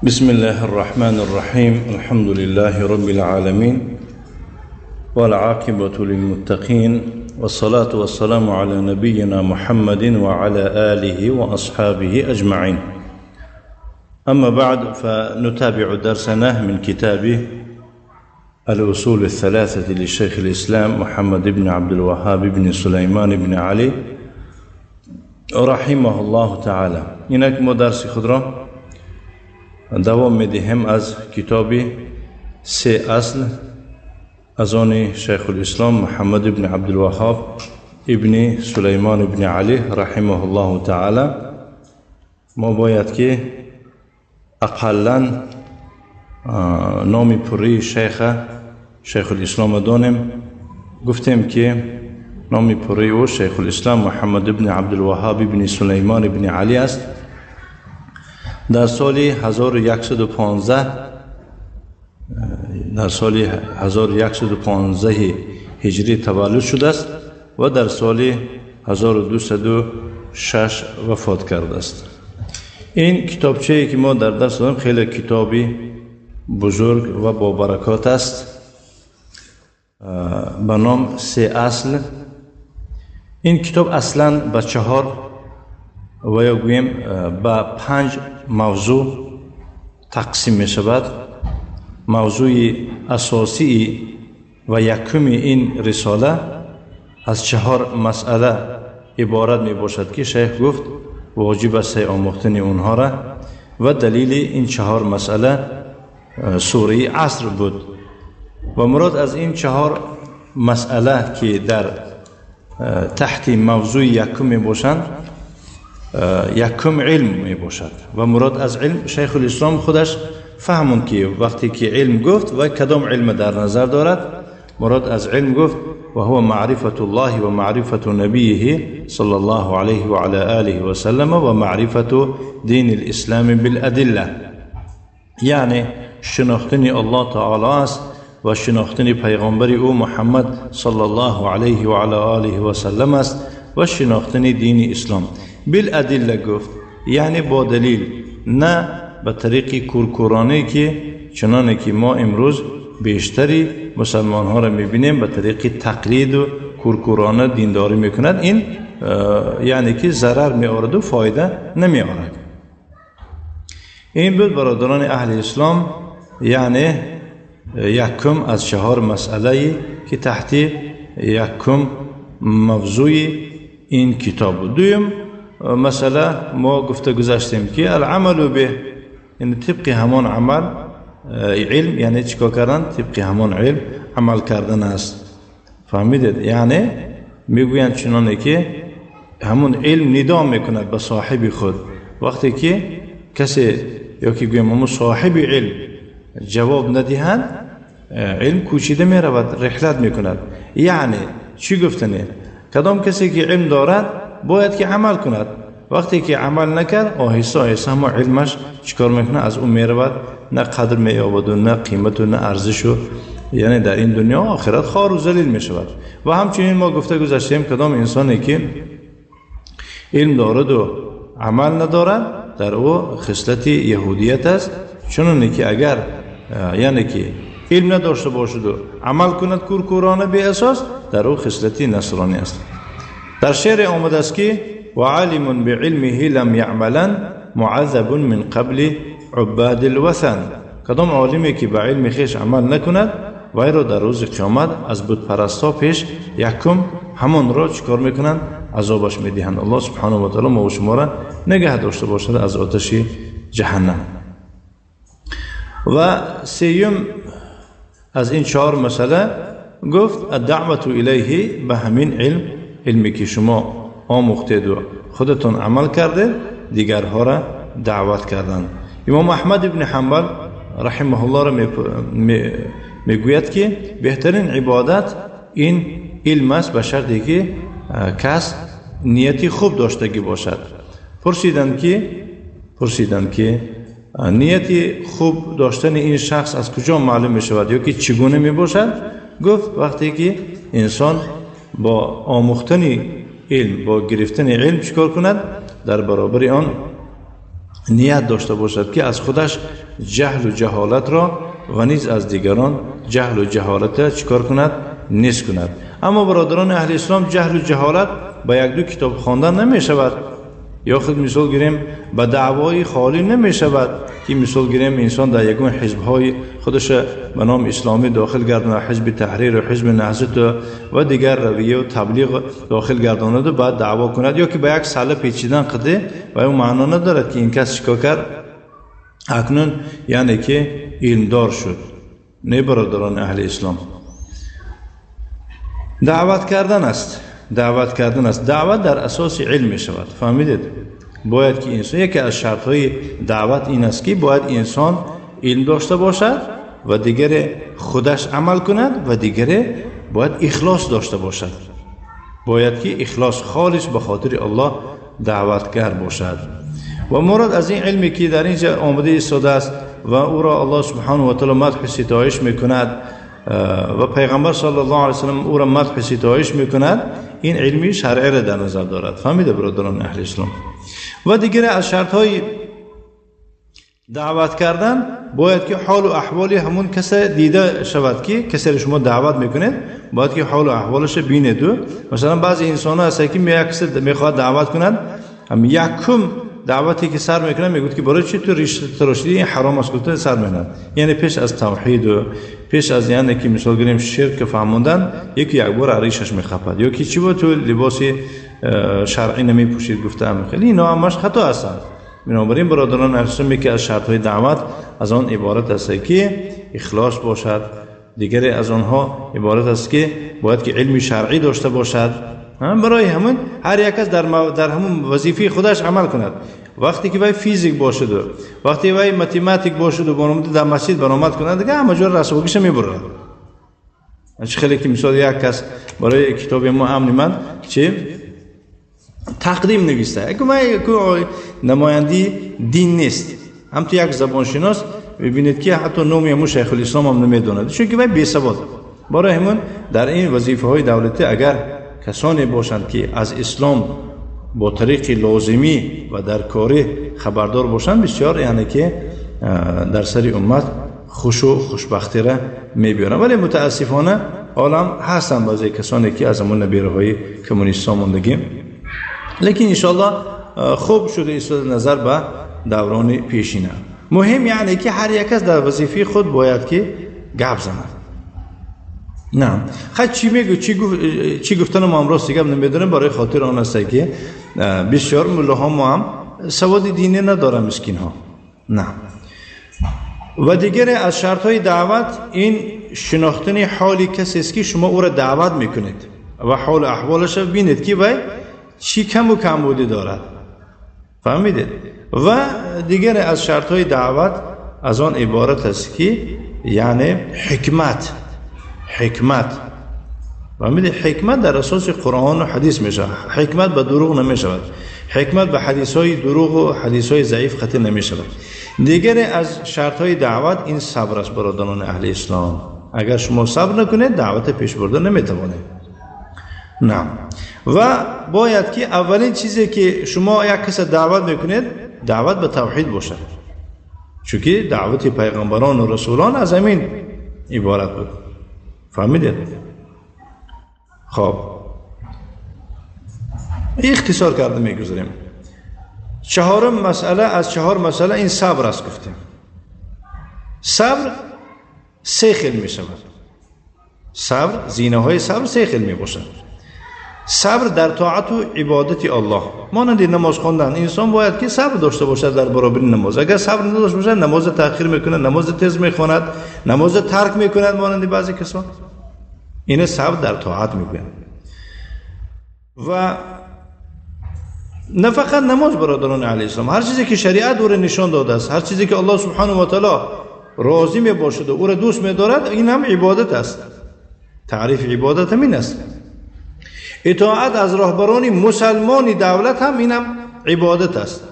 بسم الله الرحمن الرحيم. الحمد لله رب العالمين والعاقبة للمتقين والصلاة والسلام على نبينا محمد وعلى آله وأصحابه أجمعين. أما بعد، فنتابع درسنا من كتاب الأصول الثلاثة لشيخ الإسلام محمد بن عبد الوهاب بن سليمان بن علي رحمه الله تعالى. اینک ما درس خود را دوام میدهیم از کتاب سه اصل از آن شیخ الاسلام محمد بن عبدالوهاب ابن سلیمان بن علی رحمه الله تعالی. ما باید که اقلا نام پوری شیخ الاسلام دانیم. گفتیم که نام پوری او شیخ الاسلام محمد بن عبدالوهاب بن سلیمان بن علی است. در سال 1115 در سال 1115 هجری تولد شده است و در سال 1206 وفات کرده است. این کتابچه‌ای که ما در دست داریم خیلی کتابی بزرگ و با برکات است به نام سه اصل. این کتاب اصلا به چهار و یا گوییم به پنج موضوع تقسیم می شود. موضوع اساسی و یکم این رساله از چهار مسئله عبارت می باشد که شیخ گفت واجب است آموختن اونها را، و دلیل این چهار مسئله سوره عصر بود. و مراد از این چهار مسئله که در تحت موضوع یکم می باشند، یکم علم می باشد. و مراد از علم شیخ الاسلام خودش فهمون که وقتی که علم گفت و کدام علم در نظر دارد. مراد از علم گفت و هو معرفت الله و معرفت نبیه صلی الله علیه و علی آله و سلم و معرفت دین الاسلام بالادله، یعنی شناختن الله تعالی است و شناختن پیغمبر او محمد صلی الله علیه و علی آله و سلم است و شناختن دین اسلام. بالادله گفت یعنی با دلیل، نه به طریق کورکورانه که چنانه که ما امروز بیشتری مسلمان ها را میبینیم به طریق تقلید و کورکورانه دینداری میکند. این یعنی که ضرر میآورد و فایده نمیآورد. این بود برادران اهل اسلام، یعنی یکم از چهار مسئله که تحت یکم موضوع این کتاب بود. دویم مسئله ما گفته گذشتیم که العمل به، یعنی طبق همان عمل علم، یعنی چیکار کردن؟ طبق همان علم عمل کردن است. فهمیدید؟ یعنی میگویند چنانه که همون علم ندا میکند به صاحب خود. وقتی که کسی یا که گویم همون صاحب علم جواب ندهند، علم کوچیده میرود، رحلت میکند. یعنی چی گفتنه؟ کدام کسی که علم دارد باید که عمل کند. وقتی که عمل نکرد، آهسته آهسته همه علمش چیکار میکنه؟ از اون میرود، نه قدر مییابد و نه قیمت و نه ارزش، و یعنی در این دنیا آخرت خوار و ذلیل میشود. و همچنین ما گفته گذشتیم کدام انسانی که علم دارد و عمل ندارد، در او خصلت یهودیت است. چون که اگر یعنی که علم نداشته باشد و عمل کند کورکورانه بی اساس، در او خصلت نصرانی است. در شعر آمده است که وعالم بعلمه لم يعملا معذب من قبل عباد الوثن. کدام عالمی که به علم خویش عمل نکند، وی را در روز قیامت از بت پرستا پیش یکم همان را چیکار میکنند؟ عذابش میدهند. الله سبحانه و تعالی ما و شما را نگه داشته باشد از آتش جهنم. و سیوم از این چهار مسئله گفت الدعوة الیه، به همین علم، علمی که شما آموختید و خودتون عمل کرده دیگرها را دعوت کردند. امام احمد ابن حنبل رحمه الله را میگوید که بهترین عبادت این علم است، به شرطی که کس نیتی خوب داشتگی باشد. پرسیدند که نیتی خوب داشتن این شخص از کجا معلوم می شود یا که چگونه می باشد؟ گفت وقتی که انسان با آموختن علم، با گرفتن علم چیکار کند؟ در برابر آن ният дошта бошад ки аз худаш ҷаҳлу ҷаҳолатро ва низ аз дигарон ҷаҳлу ҷаҳолатро чикор кунад? Низ кунад. Аммо бародарони аҳли ислом, ҷаҳлу ҷаҳолат ба як ду китоб хондан намешавад, ё худ мисол гирем ба даъвои холӣ намешавад ки мисол гирем инсон дар ягон ҳизбҳои худаш ба номи исломӣ дохил гардонад, ҳизби таҳрир ва ҳизби наҳзат ва дигар равия ва таблиғ дохил гардонад ва баъд даъво кунад, ё ки ба як салла печидан қаде ва ӯ маъно надорад ки ин кас чикор кард акнун, яъне ки илмдор шуд. Не, бародарони аҳли ислом, даъват кардан аст, даъват кардан аст. Даъват дар асоси илм мешавад. Фаҳмидед? Бояд ки инсон, яке аз шартҳои даъват ин аст ки бояд инсон илм дошта бошад ва дигаре худаш амал кунад ва дигаре бояд ихлос дошта бошад. Бояд ки ихлос, холис ба хотири Аллоҳ даъватгар бошад. Ва мурод аз ин илме ки дар инҷа омада истодааст ва ӯро Аллоҳ субҳанаҳу ва таъоло мадҳу ситоиш мекунад ва пайғамбар саллаллоҳу алайҳи васаллам ӯро мадҳу ситоиш мекунад, ин илми шаръиро дар назар дорад. Фаҳмида, бародарони аҳли ислом? Ва дигаре аз шартҳои даъват кардан бояд ки ҳолу аҳволи ҳамун касе дида шавад ки касеро шумо даъват мекунед, бояд ки ҳолу аҳволашро бинеду. Масалан, баъзе инсонҳо ҳастанд ки як касе мехоҳад даъват кунад, якум даъвате ки сар мекунад мегӯяд ки барои чи ту риш тарошидӣ, ин ҳаром аст, гуфта сар мекунад. Яъне пеш аз тавҳиду пеш аз яъне ки мисол гирем ширк фаҳмондан, яки якбор ришаш мехапад, ё ки чӣ бо ту либоси шаръӣ намепӯшид гуфта. Хеле ино ҳамаш хато ҳастанд. Бинобар ин, бародарон аҳли, яке аз шартҳои даъват аз он иборат аст ки ихлос бошад, дигаре аз онҳо иборат аст ки бояд ки илми шаръӣ дошта бошад. Барои ҳамин ҳар як кас дар ҳамун вазифаи худаш амал кунад. Вақте ки вай физик бошаду вақте вай математик бошаду баромада дар масҷид баромад кунад, дига ҳама ҷо расвогиша мебурад. Чӣ хеле ки мисол як кас барои китоби мо амни ман чи тақдим нависта, намояндаи дин нест, ҳамту як забоншинос, мебинед ки ҳатто номи ҳамун шайхулислом ҳам намедонад, чунки вай бесавод. Барои ҳамун дар ин вазифаҳои давлатӣ агар касоне бошанд ки аз ислом бо тариқи лозимӣ ва дар корӣ хабардор бошанд, бисёр яъне ки дар сари уммат хушу хушбахтиро мебиёранд. Вале мутаассифона ҳолам ҳастанд баъзе касоне ки аз ҳамон набираҳои коммунистҳо мондагӣ, лекин иншоаллоҳ хуб шуда истода назар ба даврони пешина. Муҳим яъне ки ҳар як кас дар вазифаи худ бояд ки гап занад. На хай чӣ мегӯ, чӣ гуфтанам ҳам рости гап намедонам, барои хотири он аст ки бисёр муллоҳо мо ҳам саводи динӣ надоранд, мискинҳо. На, ва дигаре аз шартҳои даъват ин шинохтани ҳоли касест ки шумо ӯро даъват мекунед ва ҳолу аҳволашро бинед ки вай чӣ каму камбудӣ дорад. Фаҳмидед? Ва дигаре аз шартҳои даъват аз он иборат аст ки яъне ҳикмат, ҳикмат. Фаҳмидед? Ҳикмат дар асоси қуръону ҳадис мешавад. Ҳикмат ба дурӯғ намешавад, ҳикмат ба ҳадисҳои дурӯғу ҳадисҳои заиф қатъ намешавад. Дигаре аз шартҳои даъват ин сабр аст, бародарони аҳли ислом. Агар шумо сабр накунед, даъвата пеш бурда наметавонед. На, ва бояд ки аввалин чизе ки шумо як каса даъват мекунед, даъват ба тавҳид бошад, чунки даъвати пайғамбарону расулон аз ҳамин иборат буд. Фаҳмидед? Хоб, ихтисор карда мегузарем. Чаҳорум масъала аз чаҳор масъала ин сабр аст гуфтем. Сабр се хел мешавад. Сабр, зинаҳои сабр се хел мебошад. Сабр дар тоату ибодати Аллоҳ, монанди намоз хондан. Инсон бояд ки сабр дошта бошад дар баробари намоз. Агар сабр надошта бошад, намозро таъхир мекунад, намозро тез мехонад, намозро тарк мекунад, монанди баъзе касон. Ина сабр дар тоат мегӯянд. Ва на фақат намоз, бародарони аҳли ислом, ҳар чизе ки шариат ӯро нишон додааст, ҳар чизе ки Аллоҳ субҳанаҳу ва таъоло розӣ мебошаду ӯро дӯст медорад, ин ҳам ибодат аст. Таърифи ибодат ҳамин аст. Итоат аз роҳбарони мусалмони давлат ҳам ин ҳам ибодат аст.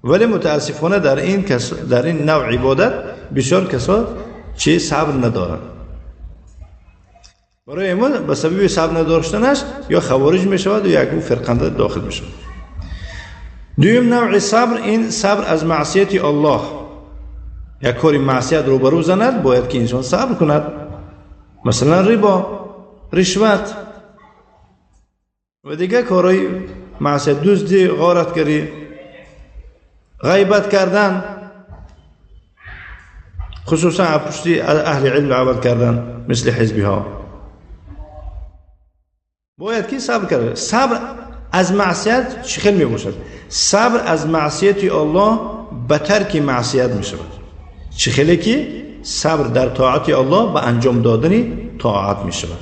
Вале мутаассифона дар ин навъ ибодат бисёр касо чи сабр надоранд. Барои мо ба сабаби сабр надоштанаш ё хавориҷ мешавад, ё як фирқанда дохил мешавад. دوم نوع صبر این صبر از معصیت الله. یک کاری معصیت روبرو زند باید که انسان صبر کند. مثلا ربا، رشوت و دیگه کارهای معصیت، دزدی، غارتگری، غیبت کردن، خصوصا پشتی اهل علم عبادت کردن مثل حزبی ها. باید که صبر کرد. صبر از معصیت چه خیلی می باشد؟ صبر از معصیت الله به ترک معصیت می شود. چه خیلی که صبر در طاعت الله به انجام دادن طاعت می شود.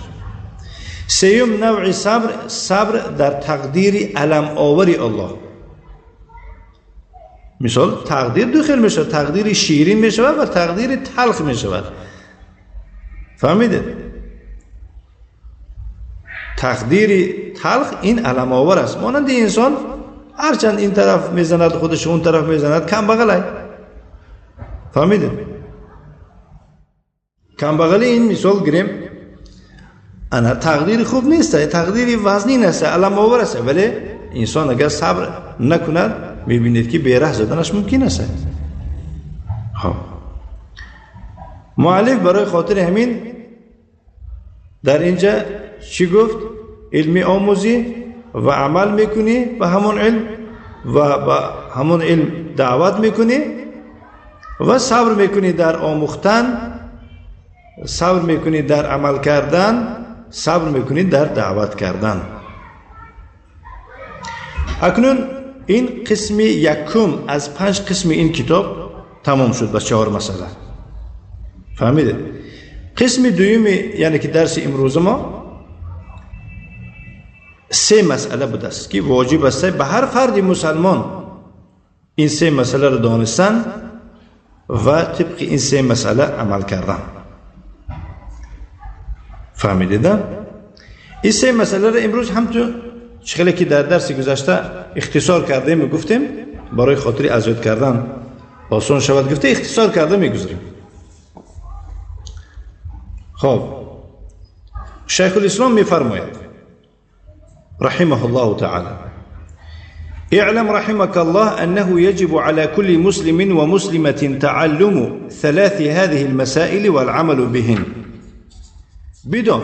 سیوم نوع صبر، صبر در تقدیر علم آوری الله. مثال تقدیر دو خیل می شود، تقدیر شیرین می شود و تقدیر تلخ می شود. فهمیدید؟ تقدیر تلخ این علم آور است. مانند انسان هرچند این طرف میزند خودش اون طرف میزند، کم بغله. فهمیدید؟ کم بغلی این مثال گیریم، انا تقدیر خوب نیست، تقدیر وزنین است، علم آور است، ولی انسان اگر صبر نکند میبینید که بیره زدنش ممکن است. خب مؤلف برای خاطر همین در اینجا چی گفت؟ علمی آموزی و عمل میکنی به همون علم و به همون علم دعوت میکنی و صبر میکنی در آموختن، صبر میکنی در عمل کردن، صبر میکنی در دعوت کردن. اکنون این قسم یکم از 5 قسم این کتاب تمام شد به 4 مسئله. فهمیدید؟ قسم دوم یعنی که درس امروز ما 3 مسئله بوده است که واجب است به هر فرد مسلمان این 3 مسئله را دانستن و طبق این 3 مسئله عمل کردن. فهمیدید؟ این 3 مسئله را امروز هم تو چخلی که در درس گذشته اختصار کردیم و گفتیم برای خاطر ازیاد کردن آسان شود گفته اختصار کرده میگذاریم. خب شیخ الاسلام میفرماید رحمه الله تعالى: اعلم رحمك الله أنه يجب على كل مسلم ومسلمة تعلم 3 هذه المسائل والعمل بهن. بدون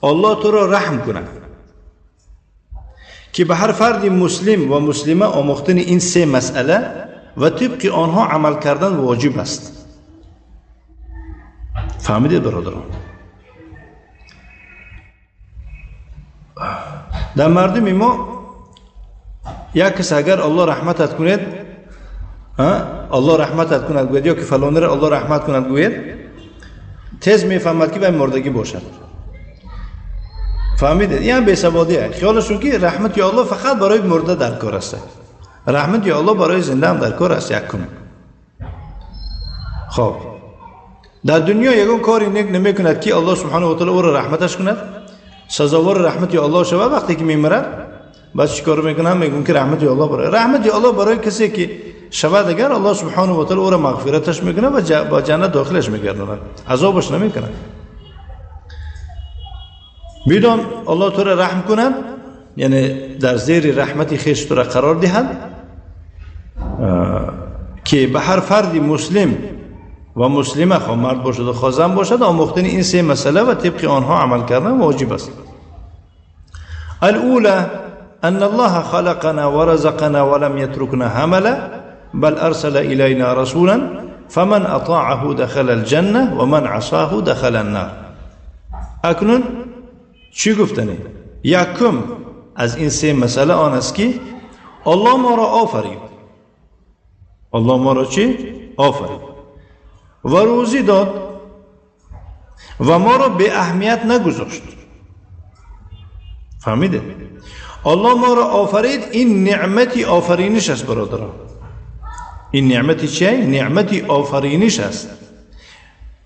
الله تو رحم کند که به هر فرد مسلم و مسلمه آموختن این 3 مسئله و طبق آنها عمل کردن واجب است. فهمیدید برادران؟ در مردم ما یک کس اگر الله رحمتت کند، الله رحمتت کند گوید، یا که فلانی را الله رحمت کند گوید، تیز میفهمد که به مردگی باشد. فهمیدید؟ این هم بی‌سوادیه. خیالشون که رحمت یا الله فقط برای مرده در کار است، رحمت یا الله برای زنده هم در کار است. یکم خب در دنیا یگان کاری نیک نمیکند که الله سبحانه و تعالی او را رحمتش کند، سزاوار رحمت یا الله شود. وقتی که میمیرد بعد چیکار میکنن؟ میگن که رحمت یا الله برای رحمت یا الله برای کسی که شود اگر الله سبحانه و تعالی او را مغفرتش میکنه و با جنت داخلش میگرداند، عذابش نمیکنه. بدون الله تو را رحم کند، یعنی در زیر رحمت خویش تو را قرار دهد که به هر فرد مسلم و مسلمه، خواه مرد باشد و خواه زن باشد، آموختن این 3 مسئله و طبق آنها عمل کردن واجب است. الاولى أن الله خلقنا ورزقنا ولم يتركنا هملا بل أرسل إلينا رسولا فمن أطاعه دخل الجنة ومن عصاه دخل النار. اکنون چی گفتنی؟ یکم از این 3 مسئله آن است که الله ما را آفرید. الله ما را چی؟ آفرید و روزی داد و ما را به اهمیت نگذاشت. فهمیده؟ الله ما را آفرید، این نعمتی آفرینش است برادران. این نعمتی چیه؟ نعمتی آفرینش است.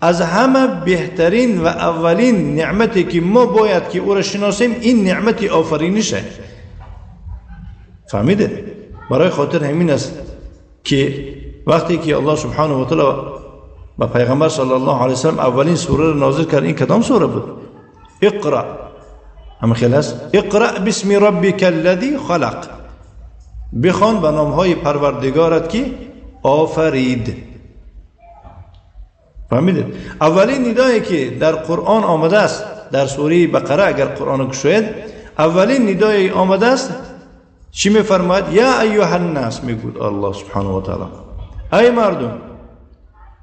از همه بهترین و اولین نعمتی که ما باید که او را شناسیم این نعمتی آفرینش است. فهمیده؟ برای خاطر همین است که وقتی که الله سبحانه و تعالی و پیغمبر صلی الله علیه وسلم اولین سوره را نازل کرد، این کدام سوره بود؟ اقرأ. هم خیلی هست؟ اقرأ باسم ربک الذی خلق. بخوان به نامهای پروردگارت که آفرید. فهمیدید؟ اولین ندایی که در قرآن آمده است در سوره بقره، اگر قرآن کشوید اولین ندای آمده است چی میفرماید؟ یا ایها الناس، میگوید الله سبحانه و تعالی، ای مردم،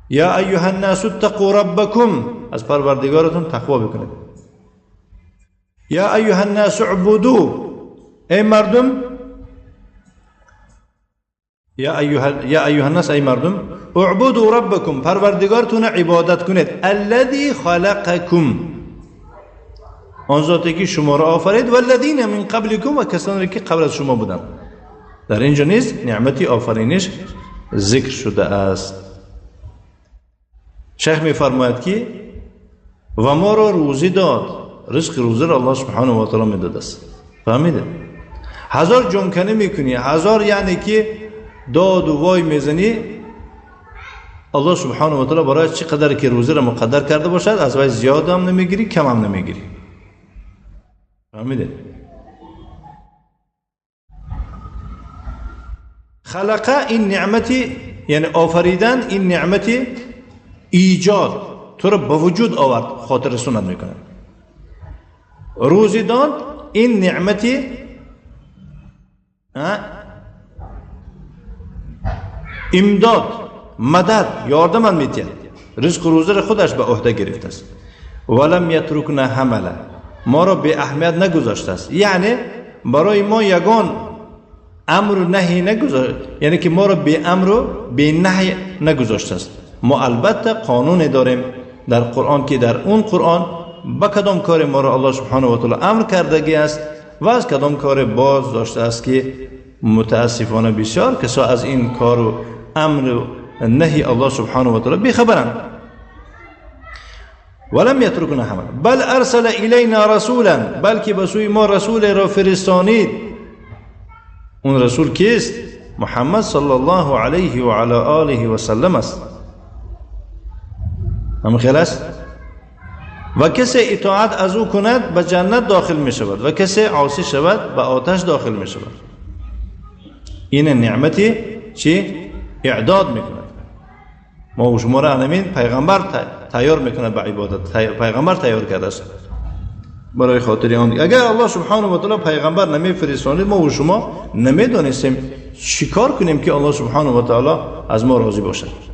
یا ایها الناس اتقوا ربکم، از پروردگارتون تقوا بکنید. یا ایها الناس اعبدوا، ای مردم، یا ایها الناس، ای مردم، اعبدوا ربکم، پروردگارتون عبادت کنید، الذی خلقکم، آن ذاتی که شما را آفرید، والذین من قبلکم، و کسانی که قبل از شما بودند. در اینجا نیز نعمت آفرینش ذکر شده است. شیخ می‌فرماید که و ما را روزی داد، رزق روزی را الله سبحانه و تعالی میداد است. فهمیده؟ هزار جونکنه میکنی، هزار یعنی که داد و وای میزنی، الله سبحانه و تعالی برای چقدر که روزی را مقدر کرده باشد از وی زیاد هم نمیگیری، کم هم نمیگیری. فهمیده؟ خلقه این نعمتی، یعنی آفریدن، این نعمتی ایجاد تو را به وجود آورد، خاطر رسونت میکنه. روزی داد، این نعمتی امداد، مدد، یاردم میتید، رزق روزی را خودش به عهده گرفته است. ولم یترکنا حمله، ما را به اهمیت نگذاشته است، یعنی برای ما یگان امر و نهی نگذاشته، یعنی که ما را به امر و به نهی نگذاشته است. ما البته قانون داریم در قرآن که در اون قرآن به کدام کار ما را الله سبحانه و تعالی امر کردگی است و از کدام کار باز داشته است که متاسفانه بسیار کسا از این کار و امر و نهی الله سبحانه و تعالی بیخبرند. ولم یترکنا حملا بل ارسل الینا رسولا، بلکه به سوی ما رسول را فرستانید. اون رسول کیست؟ محمد صلی الله علیه و علی آله و سلم است. هم خیال است؟ و کسی اطاعت از او کند به جنت داخل می شود و کسی عاصی شود به آتش داخل می شود. این نعمتی چی؟ اعداد میکند. ما و شما را همین پیغمبر تیار میکند به عبادت، پیغمبر تیار کرده است برای خاطر آن. اگر الله سبحانه و تعالی پیغمبر نمیفرستانید ما و شما نمیدانستیم چیکار کنیم که الله سبحانه و تعالی از ما راضی باشد.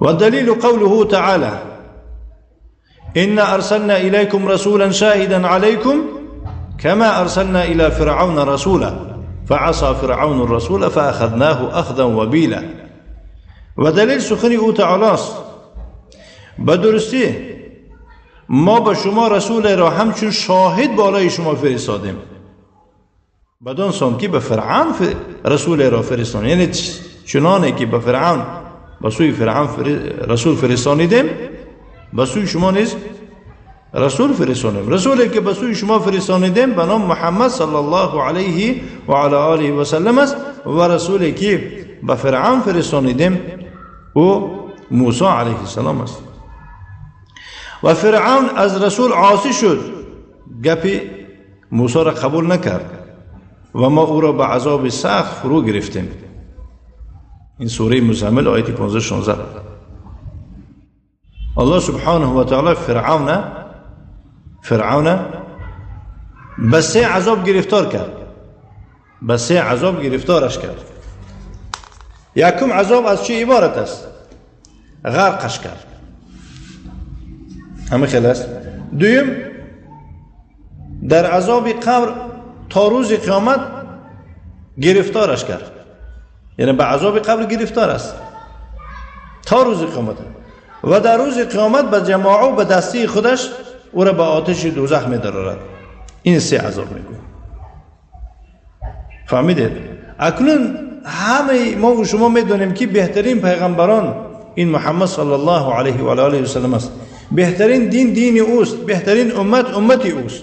والدليل قوله تعالى إنا أرسلنا إليكم رسولا شاهدا عليكم كما أرسلنا إلى فرعون رسولا فعصى فرعون الرسول فأخذناه أخذا وبيلا. و دلیل سخن او تعالی است، به درستی ما به شما رسول را همچون شاهد بالای شما فرستادیم، بدان سان که به فرعون رسول را فرستادیم، یعنی چنانه که به فرعون، به سوی فرعون رسول فرستانیدیم، به سوی شما نیز رسول فرستانیم. رسولی که به سوی شما فرستانیدیم به نام محمد صلی الله علیه و علی آله و سلم است، و رسولی که به فرعون فرستانیدیم او موسی علیه السلام است. و فرعون از رسول عاصی شد، گپی موسی را قبول نکرد و ما او را به عذاب سخت فرو گرفتیم. این سوره مزمل آیت 15-16. الله سبحانه و تعالی فرعون به سه عذاب گرفتار کرد، به سه عذاب گرفتارش کرد. یکم عذاب از چه عبارت است؟ غرقش کرد، همه خیلی است. دویم در عذاب قبر تا روز قیامت گرفتارش کرد، یعنی به عذاب قبر گرفتار است تا روز قیامت، و در روز قیامت به جماعه و به دستی خودش او را به آتش دوزخ می درارد. این سه عذاب میگوید. فهمیدید؟ اکنون همه ما و شما میدونیم که بهترین پیغمبران این محمد صلی الله علیه و آله و سلم است، بهترین دین دین اوست، بهترین امت امت اوست.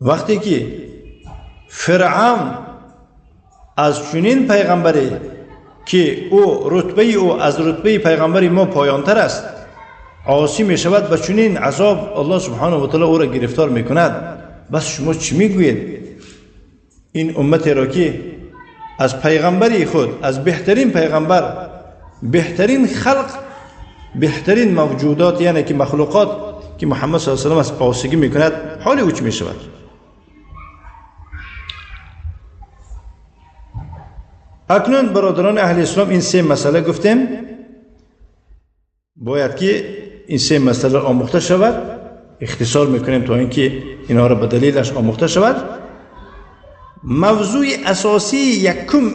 وقتی که فرعون از چنین پیغمبری که او رتبه او از رتبه پیغمبر ما پایانتر است عاصی می شود به چنین عذاب الله سبحانه و تعالی او را گرفتار میکند، بس شما چی میگویید؟ این امت را که از پیغمبری خود، از بهترین پیغمبر، بهترین خلق، بهترین موجودات، یعنی که مخلوقات که محمد صلی الله علیه و سلم از عاصیگی میکند، حال او چی میشود؟ اکنون برادران اهل اسلام این سه مسئله گفتیم، باید که این سه مسئله آموخته شود. اختصار میکنیم تا اینکه اینها را به دلیلش آموخته شود. موضوع اساسی یکم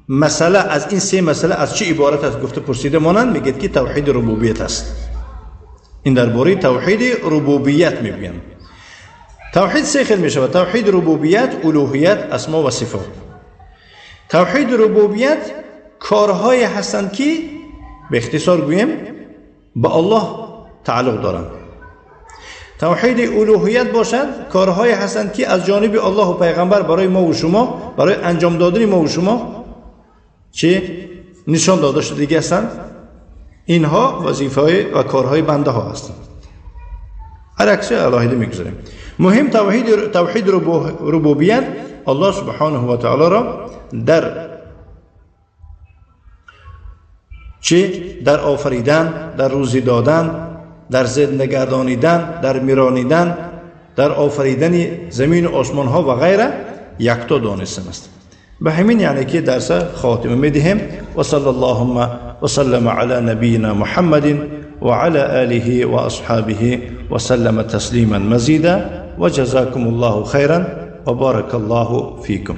مسئله از این سه مسئله از چه عبارت است گفته پرسیده مانند، میگه که توحید ربوبیت است. این درباره توحید ربوبیت میگویند. توحید سه خیل میشود: توحید ربوبیت، الوهیت، اسما و صفات. توحید ربوبیت کارهای هستند که به اختصار گوییم به الله تعلق دارند. توحید الوهیت باشد کارهای هستند که از جانب الله و پیغمبر برای ما و شما، برای انجام دادن ما و شما چه نشان داده شده دیگه هستند. اینها وظیفه و کارهای بنده ها هستند. هر عکس علاهده میگذاریم. مهم توحید ربوبیت الله سبحانه و تعالی را در چه؟ در آفریدن، در روزی دادن، در زنده گردانیدن، در میرانیدن، در آفریدن زمین و آسمان ها و غیره یکتا دانستن است. به همین یعنی که درس خاتمه میدهیم. و صلی اللهم و سلم علی نبینا محمد و علی آله و اصحابه و سلم تسلیما مزیدا و جزاکم الله خیرا و بارک الله فیکم.